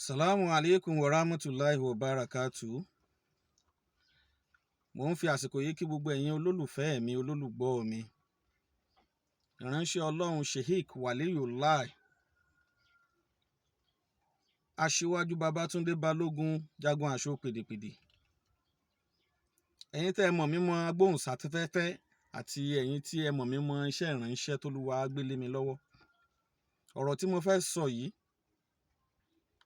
Salamu alaikum wa rahmatulahi wa barakatu. Mo ń fi àsìkò yìí kí gbogbo ẹ̀yin olólùfẹ́ mi, olólùgbọ́ mi. Ìránṣẹ́ Ọlọ́run Sheikh Waliyullah Aṣíwájú Babátúndé Balógun Jagun Àṣọ Pèdèpèdè. Ẹ̀yin tẹ́ ẹ mọ̀ mí mọ́ agbóhùnsáfẹ́fẹ́ àti ẹ̀yin tí ẹ mọ̀ mí mọ́ iṣẹ́ ìránṣẹ́ t'Olúwa gbé lé mi lọ́wọ́. Ọ̀rọ̀ tí mo fẹ́ sọ yìí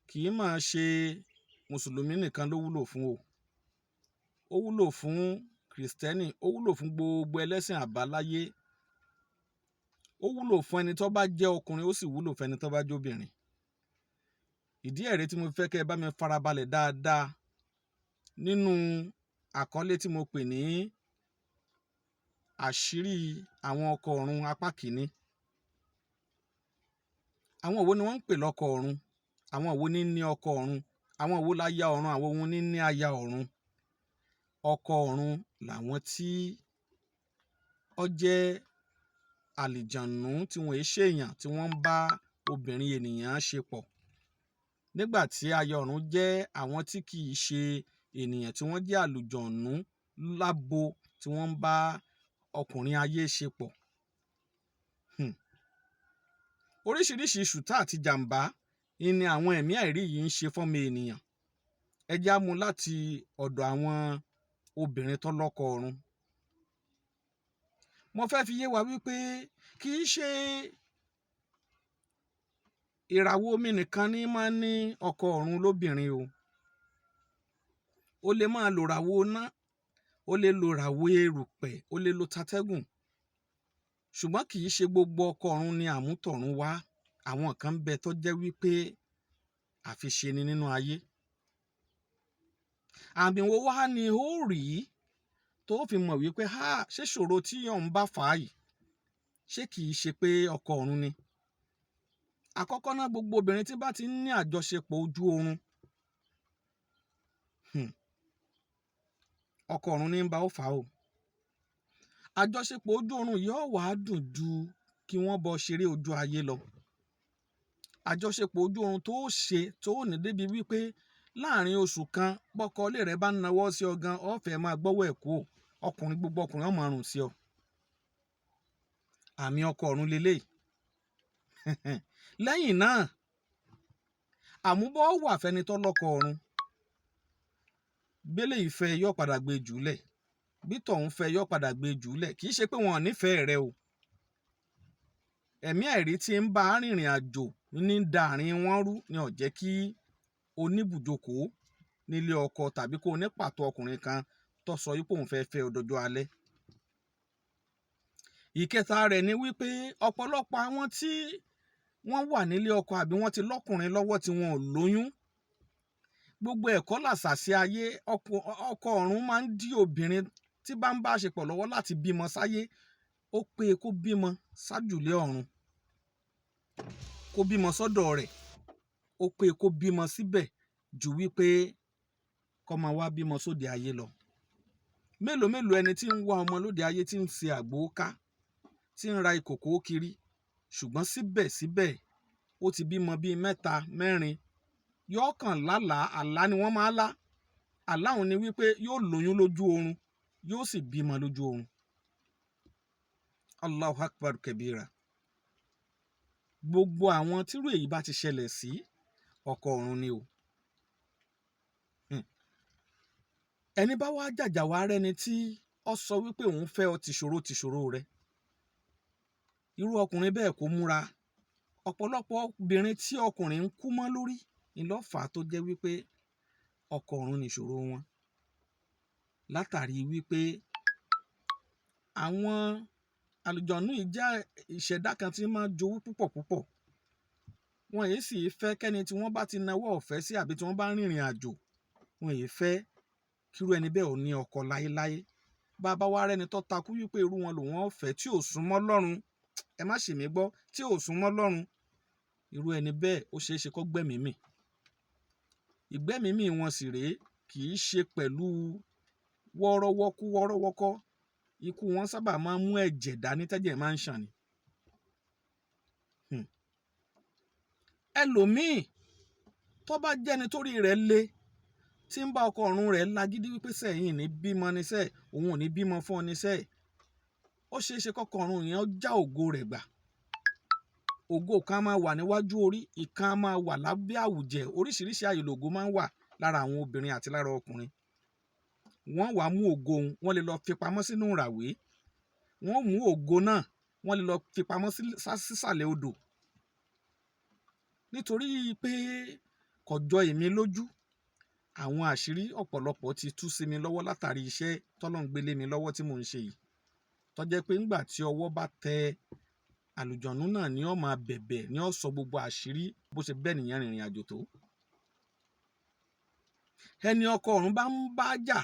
kì í máa ṣe mùsùlùmí nìkan ló wúlò fún o. Ó wúlò fún kìrìsìtẹ́nì, ó wúlò fún gbogbo ẹlẹ́sìn àbáláyé, ó wúlò fún ẹni tó bá jẹ́ ọkùnrin, ó sì wúlò fún ẹni tó bá jẹ́ obìnrin. Ìdí ẹ̀ rèé tí mo fẹ́ kẹ́ ẹ bá mi farabalẹ̀ dáadáa nínú àkọlé tí mo pè ní àṣírí àwọn ọkọ ọ̀run apá kìíní. Àwọn wo ni wọ́n ń pè lọ́kọ ọ̀run? Àwọn wo ní ní ọkọ ọ̀run? Àwọn wo láya ọ̀run? Àwọn wo ní ní aya ọ̀run? Ọkọ ọ̀run làwọn tí ó jẹ́ àlìjànú tí wọn é ṣèèyàn, tí wọ́n ń bá obìnrin ènìyàn ṣe pọ̀. Nígbà tí aya ọ̀run jẹ́ àwọn tí kì í ṣe ènìyàn, tí wọ́n jẹ́ àlùjọ̀nú lábo, tí wọ́n ń bá ọkùnrin ayé ṣe pọ̀. Oríṣiríṣi ṣùtá àti jàǹbá ni àwọn ẹ̀mí àìrí yìí ń ṣe fọ́mọ ènìyàn. Ẹ jẹ́ á mú láti ọ̀dọ̀ àwọn obìnrin tó lọ́kọ ọ̀run. Mo fẹ́ fi yé wa wípé kì í ṣe ìràwọ̀ omi nìkan ní máa ń ní ọkọ ọ̀run lóbìnrin o. O lè máa lò ràwọ̀ iná, o lè lo ràwọ̀ erùpẹ̀, o lè lo tatẹ́gùn. Ṣùgbọ́n kì í ṣe gbogbo ọkọ ọ̀run ni àmútọ̀run wá. Àwọn kan ń bẹ tó jẹ́ wípé àfiṣe ni nínú ayé. Àmì wo wá ni ó rí tó fi mọ̀ wípé ha, ṣé ṣòro tí òun bá fà á yìí, ṣé kì í ṣe pé ọkọ ọ̀run ni? Àkọ́kọ́ náà, gbogbo obìnrin tí bá ti ń ní àjọṣepọ̀ ojú oorun, ọkọ ọ̀run ní ń bá ó fà á o. Àjọṣepọ̀ ojú oorun yóò wá dùn ju kí wọ́n bọ ṣeré ojú ayé lọ. Àjọṣepọ̀ ojú oorun tó ṣe tó ní débi wípé láàrin oṣù kan, bọ́kọ ilé rẹ bá ń nawọ́ sí ọ gan, ó fẹ́ máa gbọ́wọ́ ẹ̀ kú o. Ọkùnrin, gbogbo ọkùnrin ó máa rùn sí ọ. Àmì ọkọ ọ̀run leléyìí. Lẹ́yìn náà, àmúbọ̀ wà fẹ́ni tó lọ́kọ ọ̀run. Bẹ́lẹ̀ ìfẹ́ yóò padà gbé jùlẹ̀, bí tọ̀hún fẹ́ yóò padà gbé jùlẹ̀. Kì í ṣe pé wọn ò nífẹ̀ẹ́ rẹ o. Ẹ̀mí àìrí tí ń bá rìnrìn àjò ní da àárín wọn rú ni ò jẹ́ kí oníbùjókòó nílé ọkọ tàbí kó ní pàtó ọkùnrin kan tó sọ wípé òun fẹ́ẹ́ fẹ́ ọdọọjọ́ alẹ́. Ìkẹta rẹ̀ ni wípé ọ̀pọ̀lọpọ̀ àwọn tí wọ́n wà nílé ọkọ àbí wọ́n ti lọ́kùnrin lọ́wọ́ tí wọn ò lóyún, gbogbo ẹ̀kọ́ làṣàṣì ayé. Ọkọ ọ̀run máa ń dí obìnrin tí bá ń bá ṣe pọ̀ lọ́wọ́ láti bímọ sáyé. Ó pé kó bímọ sájùlé ọ̀run, kó bímọ sọ́dọ̀ rẹ̀, ó pé kó bímọ síbẹ̀ ju wípé kó máa wá bímọ sóde ayé lọ. Mélòó mélòó ẹni tí ń wá ọmọ lóde ayé, tí ń ṣe àgbo ká, tí ń ra ìkòkò kiri, ṣùgbọ́n síbẹ̀síbẹ̀ ó ti bímọ bíi mẹ́ta mẹ́rin, yóò kàn lálàá. Àlá ni wọ́n máa lá. Àlá òun ni wípé yóò lóyún lójú oorun, yóò sì bímọ lójú oorun. Allahu Akbar kabira. Gbogbo àwọn tírú èyí bá ti ṣẹlẹ̀ sí, ọkọ ọ̀run ni o. Ẹni bá wá jàjà wá rẹ́ni tí ó sọ wípé òun fẹ́ ọ tìṣòro tìṣòro rẹ, irú ọkùnrin bẹ́ẹ̀ kó múra. Ọ̀pọ̀lọpọ̀ obìnrin tí ọkùnrin ń kú mọ́ lórí ńlọ́fà tó jẹ́ wípé ọkọ ọ̀run nìṣòro wọn, látàrí wípé àwọn àlùjọ̀nú yìí jẹ́ ìṣẹ̀dá kan tí máa ń jowú púpọ̀ púpọ̀. Wọn yìí sì fẹ́ kẹ́ni tí wọ́n bá ti nawọ́ ọ̀fẹ́ sí àbí tí wọ́n bá rìnrìn àjò, wọn yìí fẹ́ kírú ẹni bẹ́ẹ̀ ò ní ọkọ láéláé. Bá a bá wá rẹ́ni tó takú wípé irú wọn lòun ọ̀fẹ́ tí ò súnmọ́ Ọlọ́run, ẹ má ṣì mí gbọ́, tí ò súnmọ́ Ọlọ́run, irú ẹni bẹ́ẹ̀ ó ṣeé ṣe kó gbẹ̀mí mì. Ìgbẹ́mìí mì wọn sì rèé, kì í ṣe pẹ̀lú wọ́ọ́rọ́wọ́kú wọ́ọ́rọ́wọ́kọ́. Ikú wọn sábà máa ń mú ẹ̀jẹ̀ dání, tẹ́jẹ̀ máa ń ṣàn ni. Ẹlòmíì Tó bá jẹ́ni torí rẹ̀ le, tí ń bá ọkọ ọ̀run rẹ̀ lágídí wípé sẹ́yìn ní bímọ níṣẹ́, òun ò ní bímọ fún ọ níṣẹ́, ó ṣeé ṣe kọ́kọ ọ̀run yẹn ó já ògo rẹ̀ gbà. Ògo kan máa wà níwájú orí, ìkan máa wà lábẹ́ àwùjẹ. Oríṣiríṣi àyè lògo máa ń wà lára àwọn obìnrin àti lára ọkùnrin. Wọ́n wàá mú ògo òun, wọ́n lè lọ fi pamọ́ sínú ìràwé. Wọ́n mú ògo náà, wọ́n lè lọ fi pamọ́ sísàlẹ̀ odò. Nítorí pé kò jọ èmi lójú, àwọn àṣírí ọ̀pọ̀lọpọ̀ ti tú sí mi lọ́wọ́ látàrí iṣẹ́ tọ́lọ́run gbé lé mi lọ́wọ́ tí mò ń ṣe yìí. Tó jẹ́ pé ńgbà tí ọwọ́ bá tẹ àlùjọ̀nú náà ni ó máa bẹ̀bẹ̀, ni ó sọ gbogbo àṣírí bó ṣe bẹ́ẹ̀ nìyẹn rìnrìn àjò tó. Ẹni ọkọ ọ̀run bá ń bá jà,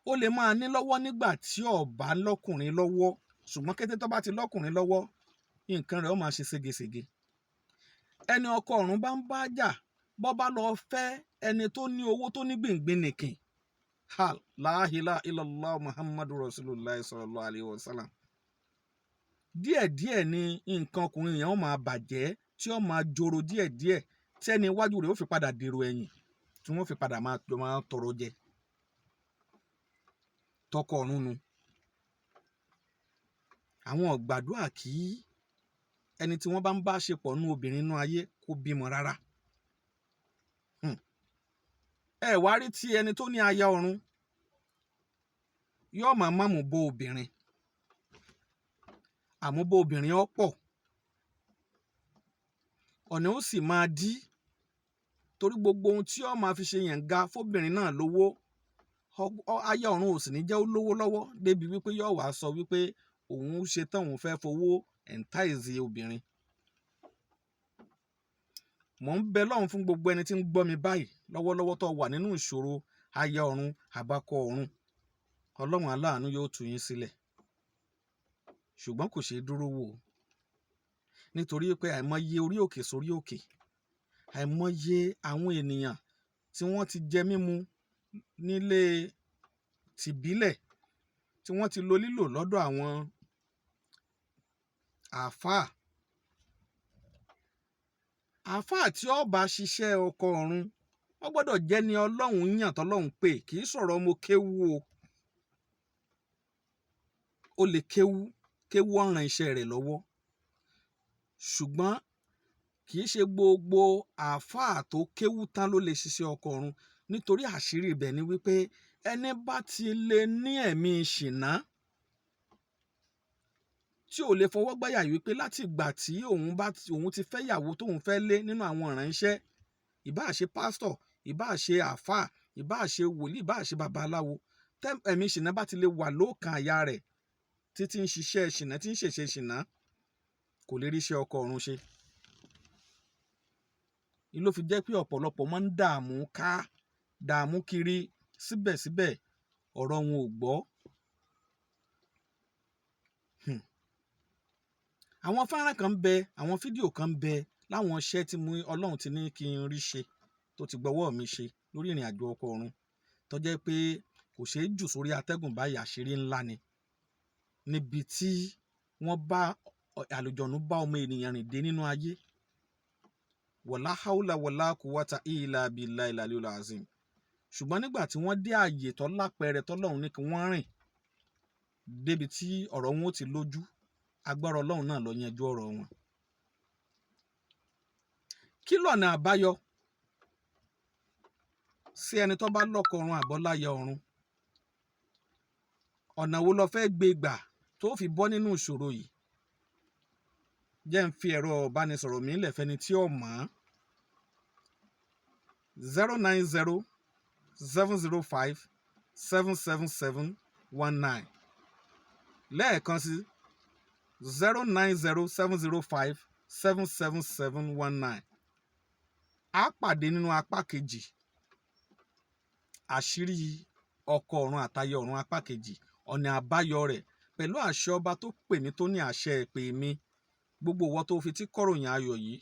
ó lè máa ní lọ́wọ́ nígbà tí ó bá lọ́kùnrin lọ́wọ́, ṣùgbọ́n kété tó bá ti lọ́kùnrin lọ́wọ́, nǹkan rẹ̀ ó máa ṣe ségesège. Ẹni ọkọ ọ̀run bá ń bá jà, bó bá lọ fẹ́ ẹni tó ní owó tó ní gbìngbìn nìkìn, ha la ilaha illallah Muhammadu Rasulullah sallallahu alayhi wa sallam, díẹ̀díẹ̀ ni nǹkan ọkùnrin yẹn ó máa bàjẹ́, tí ó máa joro díẹ̀díẹ̀, tí ẹni iwájú rẹ̀ ó fi padà dèrò ẹ̀yìn, tí wọ́n fi padà máa jọ máa tọrọ jẹ. Tọkọ ọ̀run nu. Àwọn ò gbàdúrà kí ẹni tí wọ́n bá ń bá ṣe pọ̀ nú obìnrin nú ayé kó bímọ rárá. Ẹ wá rí tí ẹni tó ní aya ọ̀run yóò máa mámú bó obìnrin, àmúbó obìnrin ó pọ̀, ọ̀nà ó sì máa dí, torí gbogbo ohun tí ó máa fi ṣe yànga fóbìnrin náà lówó, aya ọ̀run ò sì ní jẹ́ ó lówó lọ́wọ́ débi wípé yóò wá sọ wípé òun ṣe tán, òun fẹ́ fowó entice obìnrin. Mò ń bẹ lọ́hùn fún gbogbo ẹni tí ń gbọ́ mi báyìí lọ́wọ́lọ́wọ́ tó wà nínú ìṣòro aya ọ̀run àbákọ ọ̀run. Ọlọ́run aláàánú yóò tú yín sílẹ̀, ṣùgbọ́n kò ṣeé dúró wò ó, nítorí pé àìmọye orí òkè sórí òkè, àìmọye àwọn ènìyàn tí wọ́n ti jẹ mímu nílé tìbílẹ̀, tí wọ́n ti lo lílò lọ́dọ̀ àwọn àáfàá. Àáfàá tí ó bá ṣiṣẹ́ ọkọ ọ̀run, ó gbọ́dọ̀ jẹ́ ni Ọlọ́run yàn tọ́lọ́run pè, kì í sọ̀rọ̀ ọmọ kéwú o. Ó lè kéwú, kéwú ó ràn iṣẹ́ rẹ̀ lọ́wọ́, ṣùgbọ́n kì í ṣe gbogbo àáfàá tó kéwú tán ló lè ṣiṣẹ́ ọkọ ọ̀run. Nítorí àṣírí ibẹ̀ ni wípé ẹni bá ti lè ní ẹ̀mí ṣìnà tí ò lè fọwọ́ gbáyà wípé láti ìgbà tí òun ti fẹ́ ìyàwó tóun fẹ́ lé nínú àwọn ìránṣẹ́, ìbáà ṣe pásítọ̀, ìbáà ṣe àáfàá, ìbáà ṣe wòlíì, ìbáà ṣe babaláwo, tẹ́ ẹ̀mí ṣìnà bá ti lè wà lóòkàn àyà rẹ̀ títí ń ṣiṣẹ́ ṣìnà, tí ń ṣèṣe ṣìnà, kò lè rí iṣẹ́ ọkọ ọ̀run ṣe. Ní ló fi jẹ́ pé ọ̀pọ̀lọpọ̀ máa ń dààmú ká, dààmú kiri, síbẹ̀síbẹ̀ ọ̀rọ̀ wọn ò gbọ́. Àwọn fọ́nrán kan ń bẹ, àwọn fídíò kan ń bẹ láwọn iṣẹ́ tí mo Ọlọ́run ti ní kí n rí ṣe, tó ti gbọ́wọ́ mi ṣe lórí ìrìn àjò ọkọ ọ̀run, tó jẹ́ pé kò ṣeé jù sórí atẹ́gùn báyìí, àṣírí ńlá ni. Níbi tí wọ́n bá àlùjọ̀nú bá ọmọ ènìyàn rìn dé nínú ayé. Wala hawla wala quwwata illa billahi al-aliyyil azim. Ṣùgbọ́n nígbà tí wọ́n dé ààyè tó lápẹẹrẹ tọ́lọ́run ní kí wọ́n rìn débi tí ọ̀rọ̀ wọn ó ti lójú, agbára Ọlọ́run náà ló yanjú ọ̀rọ̀ wọn. Kí lọ̀nà àbáyọ sí ẹni tó bá lọ́kọ ọ̀run àbọ́láyà ọ̀run? Ọ̀nà wo lo fẹ́ gbé gbà tó fi bọ́ nínú ìṣòro yìí? Jẹ́ ń fi ẹ̀rọ ìbánisọ̀rọ̀ mi lẹ̀ fẹ́ni tí ó mọ̀ ọ́n. 090 705 777 19. Lẹ́ẹ̀kan sí, 090 705 777 19. A pàdé nínú apá kejì, àṣírí ọkọ ọ̀run àtayọ ọ̀run apá kejì, ọ̀nà àbáyọ rẹ̀ pẹ̀lú àṣẹ ọba tó pè mí tó ní àṣẹ ìpè mi. Gbogbo ìwọ tó fi tí kọ́ròyìn ayọ̀ yìí,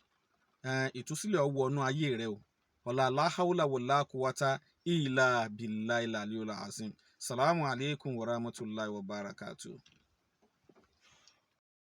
ìtúsílẹ̀ ọwọ́ ọ̀nà ayé rẹ o. Wala la hawla wala quwwata illa billahi al-aliyyil azim. Salamu alaykum wa rahmatullahi wa barakatuh.